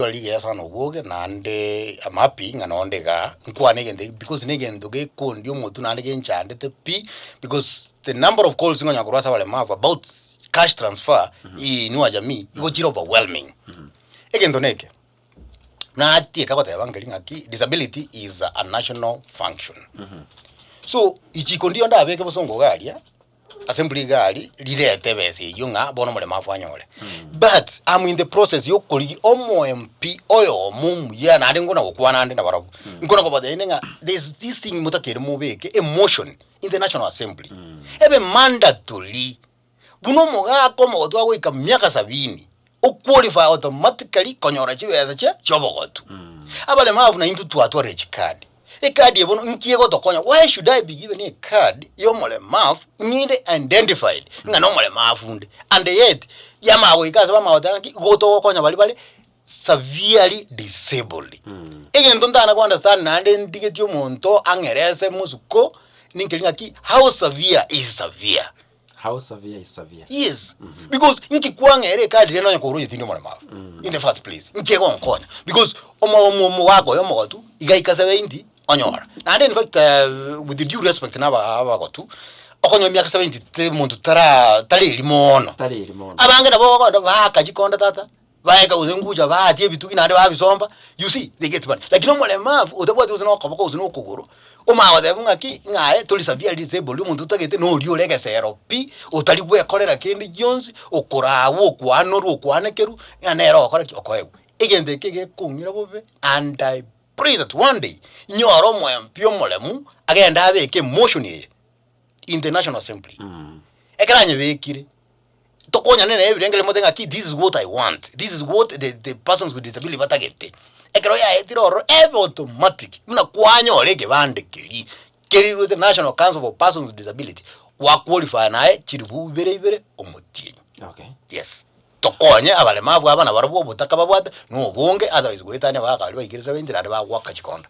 Rigiya sana oboge naende am happy ng'a nonde igaa, nkwane egento eke because na egento gekondia omotwe naende genchandete pi, because the number of calls nkonya korwa ase abaremavu about cash transfer inua jamii, igo chire overwhelming. Egento na eke, natieka goteba nkeri ng'aki disability is a national function. So, ichiko ndiyo ndabeke bosongo iga aria. Ase mbura igari rirete ebesa eyio ng'a bono omoremafu anyore. But am in the process yokorigia omo MP oyomo omuya naende nkona gokwana ande nabarabwo. Nkona kobatebia inde ng'a there is this thing motakeire mobeke emotion in the national assembly. Ebe mandatory buna omogaka omogotu agoika miaka sabini, o qualify automatically konyora chibesa chia chiobogotu. Abaremafu naintwe twatwarire chikadi. Ekadi eye bono nki egotokonya? Why should I be given a card ya omoremafu ng'ende identified ng'a nomoremafu nde and yet yamanya goika ase bamanya goteba ng'aki igo togokonya baria bare severely disabled. Egento ntana ko understand naende ntigetie omonto ang'erese mosuko ninkeri ng'aki how severe is severe? How severe is severe? Yes, because inki kwang'era ekadi riria nonya korwa oye tindi omoremavu in the first place, inki egonkonya? Because omo omo omogaka oyo omogotu iga aika 70 onyora. Naende in fact with due respect na aba abagotu, okonyora emiaka 70 te monto tara tareri mono. Tareri mono. Abange nabo okogenda baaka chikonda tata. Baeka gose ngucha baatia ebitugi naende babisomba, you see they get money. Lakini omoremavu otabwati gose na okoboko gose na okogoro, omanye goteba ng'aki ng'a aye tori severely disabled omonto otagete na oria ore egesero pi, otari gwekorera kende gionsi, okoraagwa okwanorwa okwanekerwa, ng'a nere ogokora ki? Okoegwa. Egento eke gekong'ira bobe and I pray that one day, nyore omoyo pi omoremu, agende abeke emotion eye in the national assembly. Ekero anyebekire. Tokonyane nere ebirengererio mote ng'aki this is what I want, this is what the the persons with disability batagete. Ekero yaetire ororo ebe automatic buna kwanyora ekebande keria kerirwete National Council for Persons with Disability, gwa qualify naye chilifu ibere ibere omotienyi. Okay. Yes. Tokonye abaremavu aba nabarobwo obotaka babwate na obonge otherwise goetania abagaka baria baikire 70 naende bagoaka chikonda.